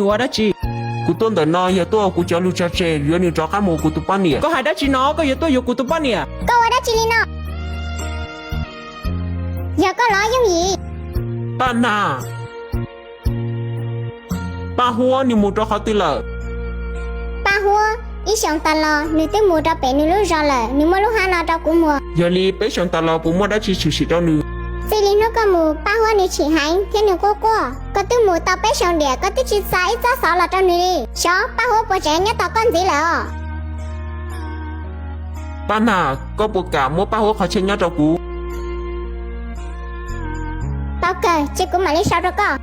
Ua dab tsi? Kuv tuaj ntawm no yog tuaj ua kuv cov lus tseg tseg yuav nws rov qab mus kuv tus poj niam. Koj hais dab tsi no? Koj yuav tuaj yuav kuv tus poj niam? Koj ua dab tsi li no? Yog koj los Yooj Yim? Paj Nag. Paj Huab nws mus rau qhov twg lawm? Paj Huab, ib xyoos tas los nws twb mus rau pem nws lub zos lawm, nws muab lub hab no rau kuv muag. Yog li peb xyoos tas los puas muaj dab tsi tshwm sim rau nws? Txij li hnub koj mus, Paj Huab nws chim heev thiab nws quaj quaj. Koj twb mus tau peb xyoos diam, koj twb tsis xa ib txoj xov los rau nws li. Xyov Paj Huab puas tseem nyob tos koj ntxiv lawm os. Paj Nag, koj puas kam muab Paj Huab qhov chaw nyob rau kuv? Tau kawg, cia kuv mam li sau rau koj.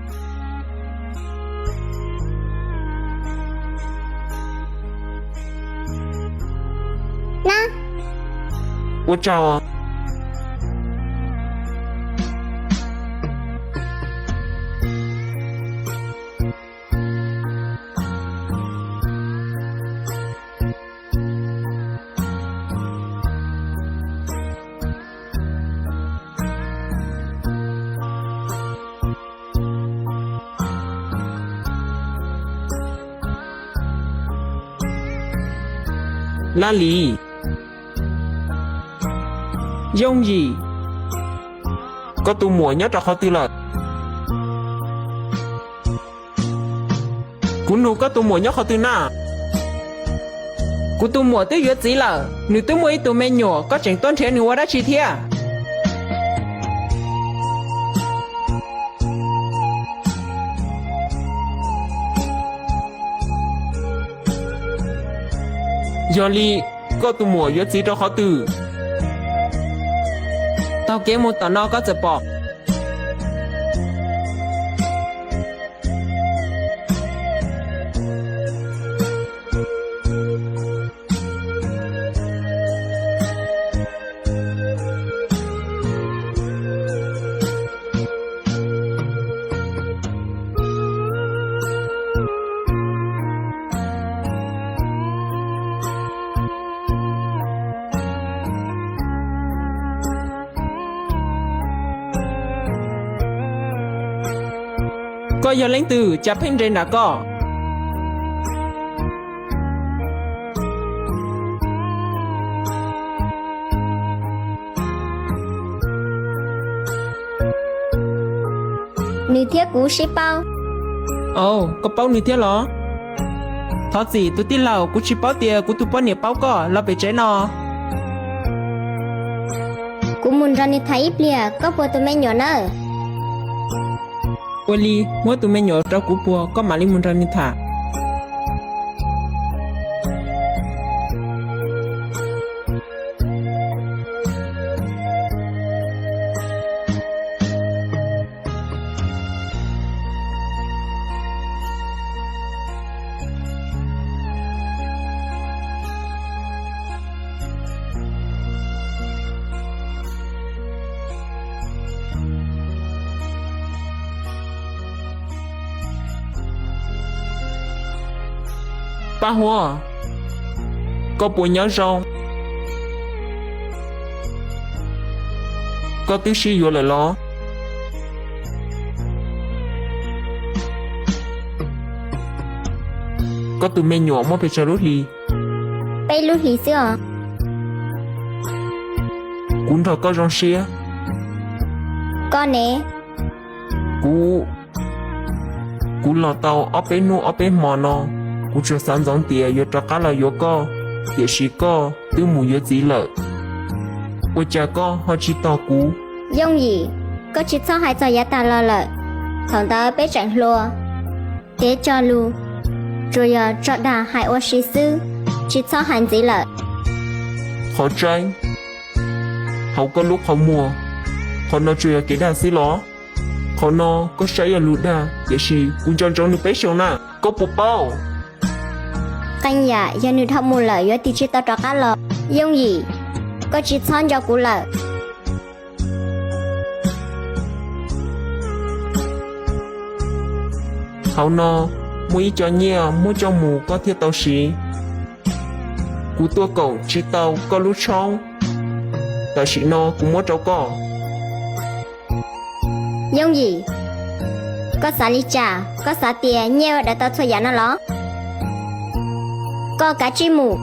Na. Ua tsaug. Laj Lis. Yooj Yim. Koj tus muam nyob rau qhov twg lawm? Kuv nug koj tus muam nyob qhov twg na? Kuv tus muam twb yuav txiv lawm, nws twb muaj ib tug me nyuam, koj tseem tuaj nrhiav nws ua dab tsi thiab? Yog li, koj tus muam yuav txiv rau qhov twg? Taug kev mus tom no koj txawm pom. Koj yog leej twg cas pheej nres nram koj? Nws thiab kuv sib paub. Au, koj paub nws thiab los? Thov txim tus tij laug, kuv tsis paub tias kuv tus poj niam paub koj, los pem tsev no. Kuv mus nrog nws tham ib pliag, koj puag tus me nyuam nawb. Ua li, muab tus me nyuam rau kuv puag, koj mam li mus nrog nws tham. Paj Huab, koj puas nyob zoo? Koj twb sib yuav lawm los? Koj tus me nyuam muaj pes tsawg lub hlis? Peb lub hlis xwb os. Kuv nrog koj zoo siab. Koj ne? Kuv, kuv los tau ob peb hnub ob peb hmo no, kuv tsuas xav ntsoov tias yuav rov qab los yuav koj, tiam sis koj twb mus yuav txiv lawm. Ua cas koj ho tsis tos kuv? Yooj Yim, koj tsis txhob hais txog yav tag los lawm. Thaum ntawd peb tseem hluas, kev tso lus tsuas yog tso dag hais ua si xwb, tsis txhob hais ntxiv lawm. Qhov tseeb, hauv koj lub qhov muag, qhov no tsuas yog kev dag xwb los? Qhov no koj saib yog lus dag, tiam sis kuv nco ntsoov nws peb xyoos na. Koj puas paub? Qee yam yog nws dhau mus lawm yuav tig tsis tau rov qab los. Yooj Yim, koj tsis txhob nco kuv lawm. Hauv no muaj ib co nyiaj, muab coj mus koj thiaj tau siv. Kuv tuaj koom tsis tau koj lub tshoob, tam sim no kuv muab rau koj. Yooj Yim, Koj xav li cas? Koj xav tias nyiaj ua daws tau txhua yam no los? Koj kav tsij mus.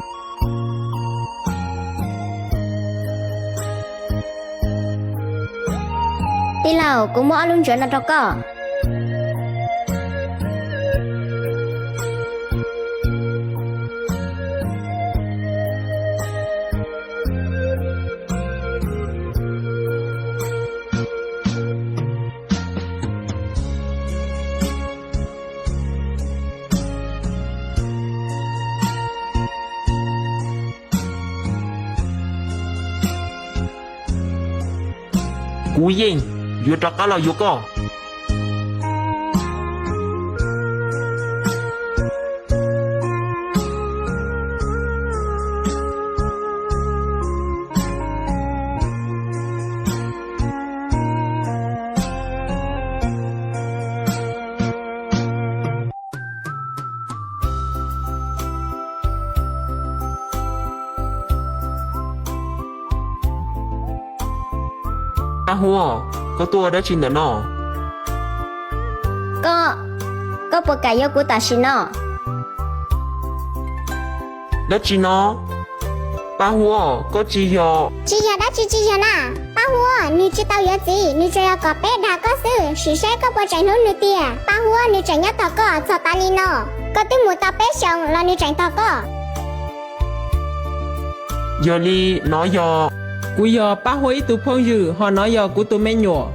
Tij laug, kuv muab ob lub ntsuav no rau koj. Kuv yeej yuav rov qab los yuav koj. Paj Huab, koj tuaj ua dab tsi ntawm no? Koj, koj puas kam yuav kuv tam sim no? Dab tsi no? Paj Huab, koj tsis yog... Tsis yog dab tsi tsis yog na. Paj Huab, nws tsis tau yuav txiv, nws tsuas yog kom peb dag koj xwb, sim seb koj puas tseem hlub nws tiag. Paj Huab, nws tseem nyob tos koj txog tas li no. Koj twb mus tau peb xyoos los nws tseem tos koj. Yog li, nov yog... Kuv yog Paj Huab ib tug phooj ywg, ho nov yog kuv tus me nyuam.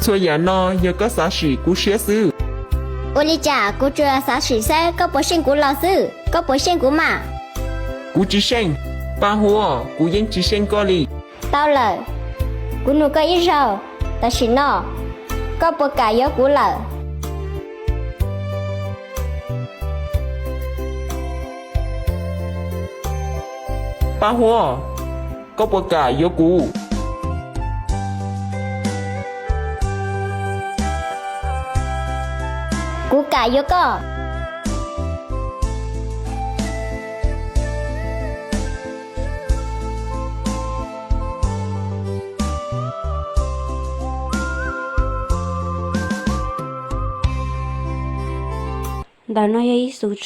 Txhua yam no yog koj xav sim kuv siab xwb. Ua li cas kuv tsuas xav sim saib koj puas seej kuv los xwb, koj puas seej kuv mas? Kuv tsis seej. Paj Huab, kuv yeej tsis seej koj li. Tau lawm, kuv nug koj ib zaug, tam sim no koj puas kam yuav kuv lawm? Paj Huab, koj puas kam yuav kuv? Kuv kam yuav koj. Ntawm no yog ib xus